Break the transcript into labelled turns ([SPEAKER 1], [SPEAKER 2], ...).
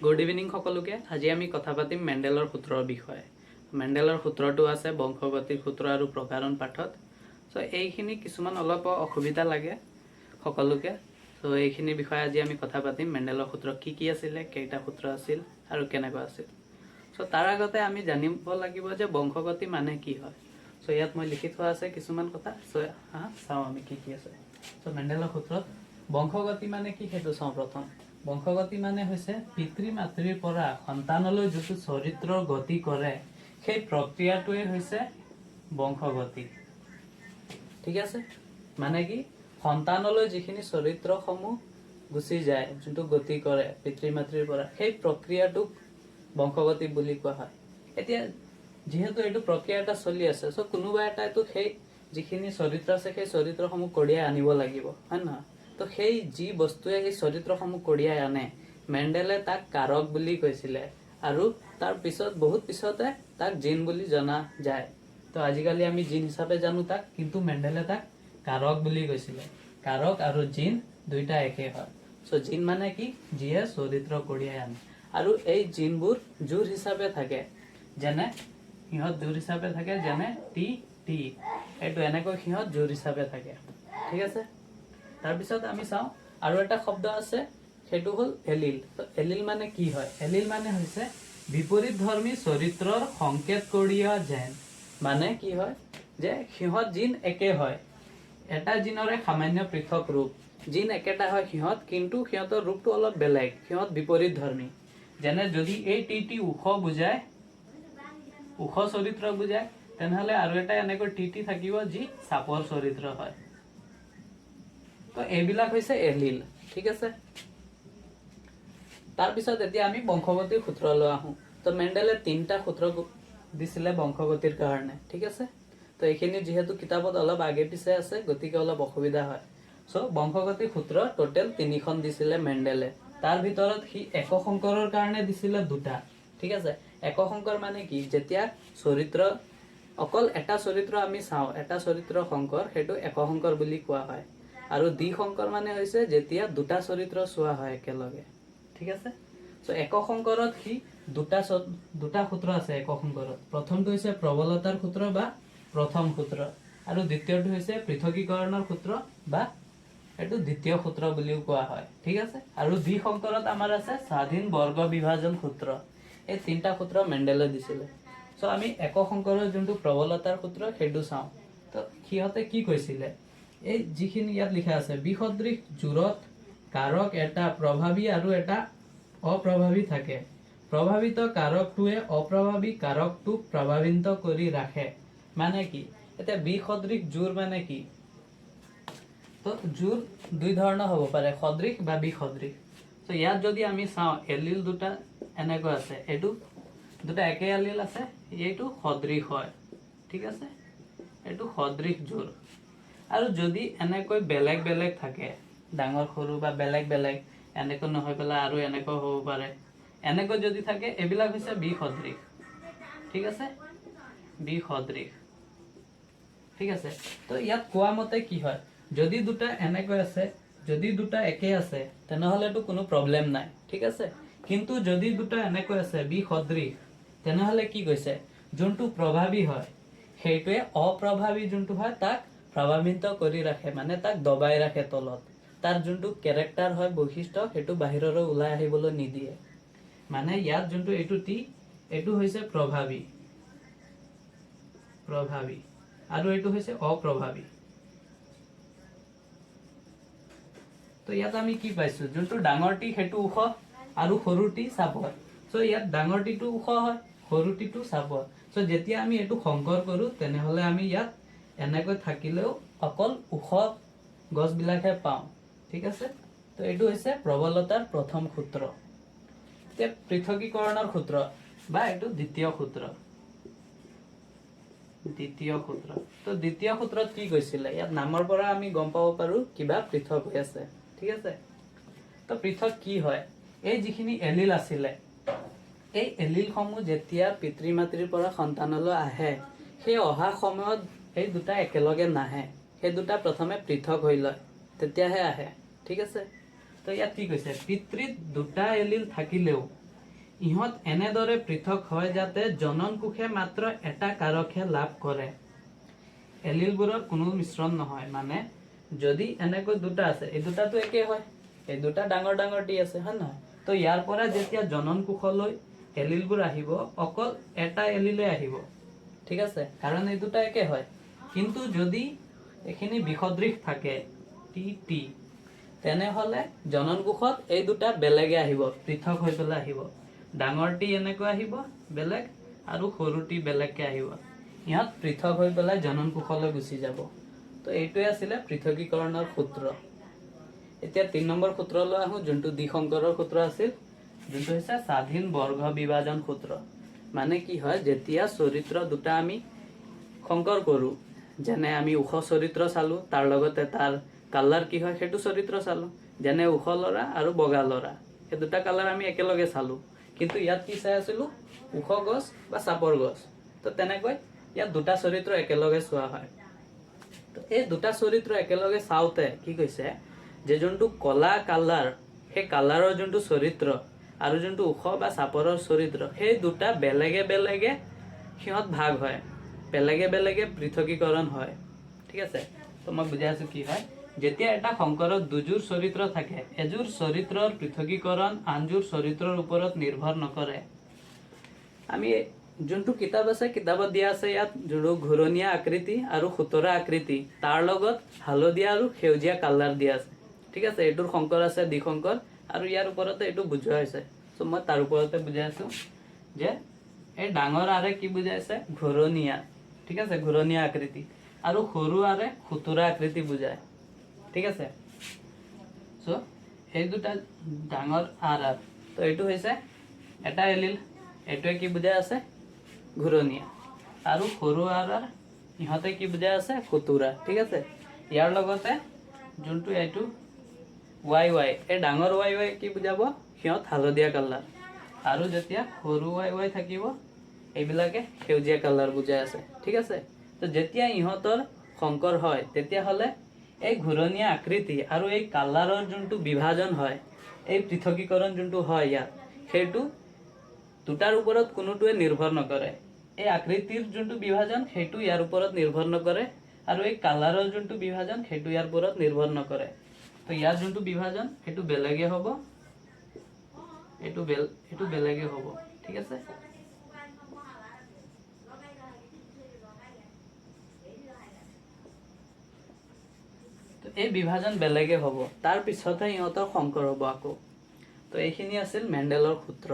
[SPEAKER 1] Good evening সকলোকে। আজি আমি কথা পাতিম মেণ্ডেলৰ সূত্ৰৰ বিষয়ে। মেণ্ডেলৰ সূত্ৰটো আছে বংশগতিৰ সূত্ৰ আৰু প্ৰকাৰণ পাঠত। চ' এইখিনি কিছুমান অলপ অসুবিধা লাগে সকলোকে। চ' এইখিনিৰ বিষয়ে আজি আমি কথা পাতিম। মেণ্ডেলৰ সূত্ৰ কি কি আছিলে, কেইটা সূত্ৰ আছিল আৰু কেনেকুৱা আছিল। চ' তাৰ আগতে আমি জানিব লাগিব যে বংশগতি মানে কি হয়। চ' ইয়াত মই লিখি থোৱা আছে কিছুমান কথা। চ' হা, চাওঁ আমি কি কি আছে। চ' মেণ্ডেলৰ সূত্ৰত বংশগতি মানে কি, সেইটো চাওঁ প্ৰথম। বংশগতি মানে হৈছে পিতৃ মাতৃৰ পৰা সন্তানলৈ যিটো চৰিত্ৰৰ গতি কৰে, সেই প্ৰক্ৰিয়াটোৱে হৈছে বংশগতি। ঠিক আছে? মানে কি, সন্তানলৈ যিখিনি চৰিত্ৰসমূহ গুচি যায়, যোনটো গতি কৰে পিতৃ মাতৃৰ পৰা, সেই প্ৰক্ৰিয়াটোক বংশগতি বুলি কোৱা হয়। এতিয়া যিহেতু এইটো প্ৰক্ৰিয়া এটা চলি আছে, চ' কোনোবা এটাইতো সেই যিখিনি চৰিত্ৰ আছে, সেই চৰিত্ৰসমূহ কঢ়িয়াই আনিব লাগিব, হয় নহয়? তো সেই যি বস্তুৱে সেই চৰিত্ৰসমূহ কঢ়িয়াই আনে, মেণ্ডেলে তাক কাৰক বুলি কৈছিলে আৰু তাৰ পিছত, বহুত পিছতে তাক জিন বুলি জনা যায়। তো আজিকালি আমি জিন হিচাপে জানো তাক, কিন্তু মেণ্ডেলে তাক কাৰক বুলি কৈছিলে। কাৰক আৰু জিন দুইটা একে হয়। চ' জিন মানে কি? যিয়ে চৰিত্ৰ কঢ়িয়াই আনে। আৰু এই জিনবোৰ জোৰ হিচাপে থাকে, যেনে সিহঁত জোৰ হিচাপে থাকে, যেনে টি টি, এইটো এনেকৈ সিহঁত জোৰ হিচাপে থাকে। ঠিক আছে? তাৰপিছত আমি চাওঁ, আৰু এটা শব্দ আছে, সেইটো হ'ল এলিল। তো এলিল মানে কি হয়? এলিল মানে হৈছে বিপৰীত ধৰ্মী চৰিত্ৰৰ সংকেত কঢ়িওৱা জেন। মানে কি হয় যে সিহঁত জিন একে হয়, এটা জিনৰে সামান্য পৃথক ৰূপ। জিন একেটা হয় সিহঁত, কিন্তু সিহঁতৰ ৰূপটো অলপ বেলেগ। সিহঁত বিপৰীত ধৰ্মী। যেনে যদি এই টি টি ওখ বুজায়, ওখ চৰিত্ৰ বুজায়, তেনেহ'লে আৰু এটা এনেকৈ টি টি থাকিব যি চাপৰ চৰিত্ৰ হয়। তো এইবিলাক হৈছে এলিল। ঠিক আছে? তাৰপিছত এতিয়া আমি বংশগতিৰ সূত্ৰলৈ আহোঁ। তো মেণ্ডেলে তিনিটা সূত্ৰ দিছিলে বংশগতিৰ কাৰণে। ঠিক আছে? তো এইখিনি যিহেতু কিতাপত অলপ আগে পিছে আছে, গতিকে অলপ অসুবিধা হয়। চ' বংশগতিৰ সূত্ৰ টোটেল তিনিখন দিছিলে মেণ্ডেলে। তাৰ ভিতৰত সি একসংকৰৰ কাৰণে দিছিলে দুটা। ঠিক আছে? একসংকৰ মানে কি? যেতিয়া চৰিত্ৰ, অকল এটা চৰিত্ৰ আমি চাওঁ, এটা চৰিত্ৰ সংকৰ, সেইটো একসংকৰ বুলি কোৱা হয়। আৰু দ্বিসংকৰ মানে হৈছে যেতিয়া দুটা চৰিত্ৰ চোৱা হয় একেলগে। ঠিক আছে? চ' একসংকৰত সি দুটা সূত্ৰ আছে একসংকৰত। প্ৰথমটো হৈছে প্ৰবলতাৰ সূত্ৰ বা প্ৰথম সূত্ৰ আৰু দ্বিতীয়টো হৈছে পৃথকীকৰণৰ সূত্ৰ বা এইটো দ্বিতীয় সূত্ৰ বুলিও কোৱা হয়। ঠিক আছে? আৰু দ্বিসংকৰত আমাৰ আছে স্বাধীন বৰ্গ বিভাজন সূত্ৰ। এই তিনিটা সূত্ৰ মেণ্ডেলে দিছিলে। চ' আমি একসংকৰৰ যোনটো প্ৰবলতাৰ সূত্ৰ, সেইটো চাওঁ। তো সিহঁতে কি কৈছিলে? এই যিখিনি ইয়াত লিখা আছে, বিসদৃশ জোৰত কাৰক এটা প্ৰভাৱী আৰু এটা অপ্ৰভাৱী থাকে। প্ৰভাৱিত কাৰকটোৱে অপ্ৰভাৱী কাৰকটোক প্ৰভাৱিত কৰি ৰাখে। মানে কি? এতিয়া বিসদৃশ জোৰ মানে কি? তো জোৰ দুই ধৰণৰ হ'ব পাৰে, সদৃশ বা বিসদৃশ। তো ইয়াত যদি আমি চাওঁ, এলিল দুটা এনেকৈ আছে, এইটো দুটা একে এলিল আছে, এইটো সদৃশ হয়। ঠিক আছে? এইটো সদৃশ জোৰ। আৰু যদি এনেকৈ বেলেগ বেলেগ থাকে, ডাঙৰ সৰু বা বেলেগ বেলেগ, এনেকৈ নহয় পেলাই আৰু এনেকৈ হ'ব পাৰে, এনেকৈ যদি থাকে, এইবিলাক হৈছে বিসদৃশ। ঠিক আছে? বিসদৃশ। ঠিক আছে? তো ইয়াত কোৱা মতে কি হয়? যদি দুটা এনেকৈ আছে, যদি দুটা একে আছে, তেনেহ'লেতো কোনো প্ৰব্লেম নাই। ঠিক আছে? কিন্তু যদি দুটা এনেকৈ আছে বিসদৃশ, তেনেহ'লে কি কৈছে? যোনটো প্ৰভাৱী হয়, সেইটোৱে অপ্ৰভাৱী যোনটো হয়, তাক প্ৰভাৱিত কৰি ৰাখে, মানে তাক দবাই ৰাখে তলত। তাৰ যোনটো কেৰেক্টাৰ হয়, বৈশিষ্ট্য, সেইটো বাহিৰলৈ ওলাই আহিবলৈ নিদিয়ে। মানে ইয়াত যোনটো এইটো টি, এইটো হৈছে প্ৰভাৱী প্ৰভাৱী আৰু এইটো হৈছে অপ্ৰভাৱী। তো ইয়াত আমি কি পাইছো? যোনটো ডাঙৰ টি, সেইটো ওখ আৰু সৰু টি চাপৰ। চ' ইয়াত ডাঙৰ টিটো ওখ হয়, সৰু টিটো চাপৰ। চ' যেতিয়া আমি এইটো সংকৰ কৰো, তেনেহ'লে আমি ইয়াত এনেকৈ থাকিলেও অকল ওখ গছবিলাকহে পাওঁ। ঠিক আছে? তো এইটো হৈছে প্ৰবলতাৰ প্ৰথম সূত্ৰ। এতিয়া পৃথকীকৰণৰ সূত্ৰ বা এইটো দ্বিতীয় সূত্ৰ। দ্বিতীয় সূত্ৰ। তো দ্বিতীয় সূত্ৰত কি কৈছিলে? ইয়াত নামৰ পৰা আমি গম পাব পাৰো, কিবা পৃথক হৈ আছে। ঠিক আছে? তো পৃথক কি হয়? এই যিখিনি এলিল আছিলে, এই এলিলসমূহ যেতিয়া পিতৃ মাতৃৰ পৰা সন্তানলৈ আহে, সেই অহা সময়ত সেই দুটা একেলগে নাহে। সেই দুটা প্ৰথমে পৃথক হৈ লয়, তেতিয়াহে আহে। ঠিক আছে? তো ইয়াত কি কৈছে? পিতৃত দুটা এলিল থাকিলেও ইহঁত এনেদৰে পৃথক হয় যাতে জনন কোষে মাত্ৰ এটা কাৰকহে লাভ কৰে, এলিলবোৰৰ কোনো মিশ্ৰণ নহয়। মানে যদি এনেকৈ দুটা আছে, এই দুটাটো একেই হয়, এই দুটা ডাঙৰ ডাঙৰ টি আছে, হয় নহয়? তো ইয়াৰ পৰা যেতিয়া জনন কোষলৈ এলিলবোৰ আহিব, অকল এটা এলিলে আহিব, ঠিক আছে, কাৰণ এই দুটা একে হয়। কিন্তু যদি এইখিনি বিসদৃশ থাকে টি টি, তেনেহ'লে জনন কোষত এই দুটা বেলেগে আহিব, পৃথক হৈ পেলাই আহিব। ডাঙৰ টি এনেকৈ আহিব বেলেগ, আৰু সৰু টি বেলেগকে আহিব। ইহঁত পৃথক হৈ পেলাই জনন কোষলৈ গুচি যাব। তো এইটোৱে আছিলে পৃথকীকৰণৰ সূত্ৰ। এতিয়া 3 নম্বৰ সূত্ৰলৈ আহোঁ, যোনটো দ্বিসংকৰৰ সূত্ৰ আছিল, যোনটো হৈছে স্বাধীন বৰ্গ বিভাজন সূত্ৰ। মানে কি হয়, যেতিয়া চৰিত্ৰ দুটা আমি সংকৰ কৰোঁ, যেনে আমি ওখ চৰিত্ৰ চালোঁ, তাৰ লগতে তাৰ কালাৰ কি হয় সেইটো চৰিত্ৰ চালোঁ, যেনে ওখ ল'ৰা আৰু বগা ল'ৰা, সেই দুটা কালাৰ আমি একেলগে চালোঁ। কিন্তু ইয়াত কি চাই আছিলোঁ? ওখ গছ বা চাপৰ গছ। তো তেনেকৈ ইয়াত দুটা চৰিত্ৰ একেলগে চোৱা হয়। তো এই দুটা চৰিত্ৰ একেলগে চাওঁতে কি কৈছে যে যোনটো কলা কালাৰ, সেই কালাৰৰ যোনটো চৰিত্ৰ আৰু যোনটো ওখ বা চাপৰৰ চৰিত্ৰ, সেই দুটা বেলেগে বেলেগে সিহঁত ভাগ হয়, বেলেগে বেলেগে পৃথকীকৰণ হয়, ঠিক আছে। তো মই বুজাই আছোঁ কি হয়। যেতিয়া এটা সংকৰত দুযোৰ চৰিত্ৰ থাকে, এযোৰ চৰিত্ৰৰ পৃথকীকৰণ আনযোৰ চৰিত্ৰৰ ওপৰত নিৰ্ভৰ নকৰে। আমি যোনটো কিতাপ আছে, কিতাপত দিয়া আছে ইয়াত যোনটো ঘূৰণীয়া আকৃতি আৰু খুতৰা আকৃতি, তাৰ লগত হালধীয়া আৰু সেউজীয়া কালাৰ দিয়া আছে, ঠিক আছে। এইটোৰ সংকৰ আছে দ্বিসংকৰ, আৰু ইয়াৰ ওপৰতে এইটো বুজোৱা হৈছে। চ' মই তাৰ ওপৰতে বুজাই আছোঁ যে এই ডাঙৰ আৰে কি বুজাইছে? ঘূৰণীয়া, ঠিক আছে, ঘূৰণীয়া আকৃতি, আৰু সৰু আৰে খুতুৰা আকৃতি বুজায়, ঠিক আছে। চ' এই দুটা ডাঙৰ আৰ আৰ, তো এইটো হৈছে এটা এলিল, এইটোৱে কি বুজাই আছে? ঘূৰণীয়া, আৰু সৰু আৰ আৰ ইহঁতে কি বুজাই আছে? খুতুৰা, ঠিক আছে। ইয়াৰ লগতে যোনটো এইটো ৱাই ৱাই, এই ডাঙৰ ৱাই ৱাই কি বুজাব? সিহঁত হালধীয়া কালাৰ, আৰু যেতিয়া সৰু ৱাই ৱাই থাকিব, এইবিলাকে সেউজীয়া কালাৰ বুজাই আছে, ঠিক আছে। তো যেতিয়া ইহঁতৰ সংকৰ হয়, তেতিয়াহ'লে এই ঘূৰণীয়া আকৃতি আৰু এই কালাৰৰ যোনটো বিভাজন হয়, এই পৃথকীকৰণ যোনটো হয় ইয়াত, সেইটো দুটাৰ ওপৰত কোনোটোৱে নিৰ্ভৰ নকৰে। এই আকৃতিৰ যোনটো বিভাজন, সেইটো ইয়াৰ ওপৰত নিৰ্ভৰ নকৰে, আৰু এই কালাৰৰ যোনটো বিভাজন, সেইটো ইয়াৰ ওপৰত নিৰ্ভৰ নকৰে। তো ইয়াৰ যোনটো বিভাজন, সেইটো বেলেগে হ'ব, এইটো বেলেগে হ'ব, ঠিক আছে। তো এই বিভাজন বেলেগে হ'ব, তাৰ পিছতহে ইহঁতৰ সংকৰ হ'ব আকৌ। তো এইখিনি আছিল মেণ্ডেলৰ সূত্ৰ।